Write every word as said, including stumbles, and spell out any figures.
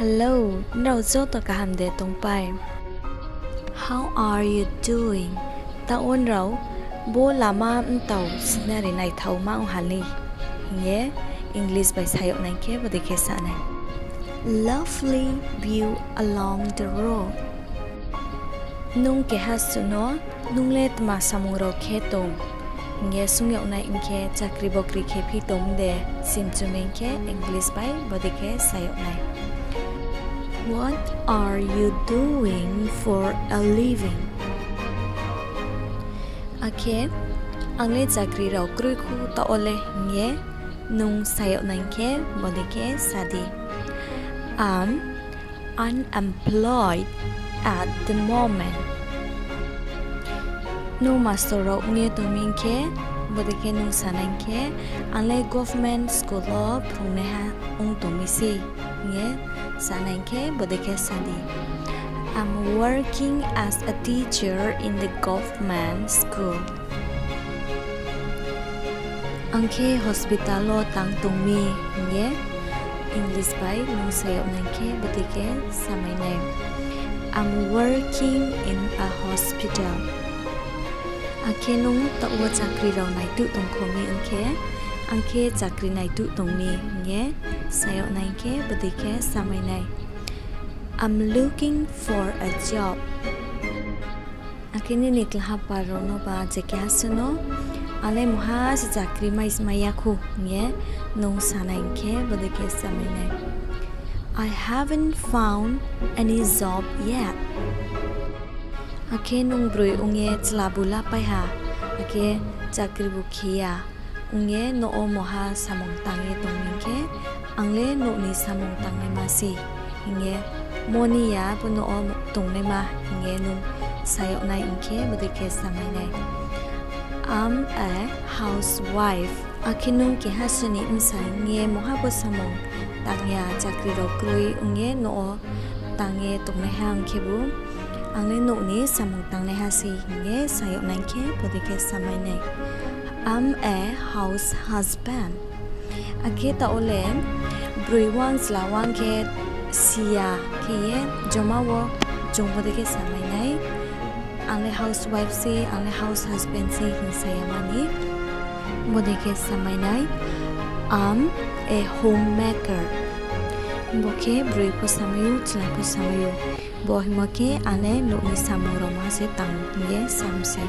Hello, nrao joto kaham de tongpai? How are you doing? Taoh wo nrao bo lama mtao scenery naithaoma ong ha ni hing ye English bai sa yag nai khe bodei khe sa nai. Lovely view along the road. Nung keha suh no, nung le tma samung rao khe tong? Hing ye swunng yag nai hing khe, chakri bokri khe phi tong de, simchumi hing khe English bai bodei khe sa yag nai. What are you doing for a living? Akhe, ang le chakri rao kroi khu taoh wo le hing ye nung sa yag nai hing khe bodei khe sa di. I'm unemployed at the moment. Nung master rao ong ye tong mi hing khe, bodei khe nung sa nai hing khe, ang le government school wo phrungnaiha ong tong mi sei, hing ye sa nai hing khe bodei khe sa di. I'm working as a teacher in the government school. Ang khe hospital wo tang tong mi hing ye English bai nung sa yag nai hing khe bodei khe samai nai. I'm working in a hospital. Akhe nung taoh wo chakri rao naituh tong kho mi hing khe, ang khe chakri naituh tong mi hing ye sa yag nai hing khe bodei khe samai nai. I'm looking for a job. Akhe nini klaha par rao no ba je keha suh no, ang le mungha se chakri mai, mai ya khou hing ye nung sa nai hing khe bodei khe samai nai. I haven't found any job yet. Akhe nung broi ong ye chla bu lapai ha, akhe chakribu khe ya, ong ye nouh wo mungha samung tang ye tong mi hing khe, ang le nouh ni samung tangnaima se, hing ye, moni ya bo nouh wo tongnaima hing ye nung sa yag nai hing khe bodei khe samai nai. I'm a housewife. Akhe nung keha suh ni bsa hing ye mungha bo samung tang ya, chakri rao kroi ong ye nouh wo tang ye tongnaiha ong khebu, ang le nouh ni samung tangnaiha se hing ye sa yag nai hing khe bodei khe samai nai. I'm a house husband. Akhe taoh wo le broi wang chla wang khe si ya khe ye joma wo chung bodei khe samai nai. Ang le housewife se, ang le house husband se hing sa ya mani. Bodei khe samai nai, I'm a homemaker. Bo khe broi pho samai ou, chla pho samai ou. Bo hingmo khe ang le nouh ni samung rao ma se tang hing ye sam se.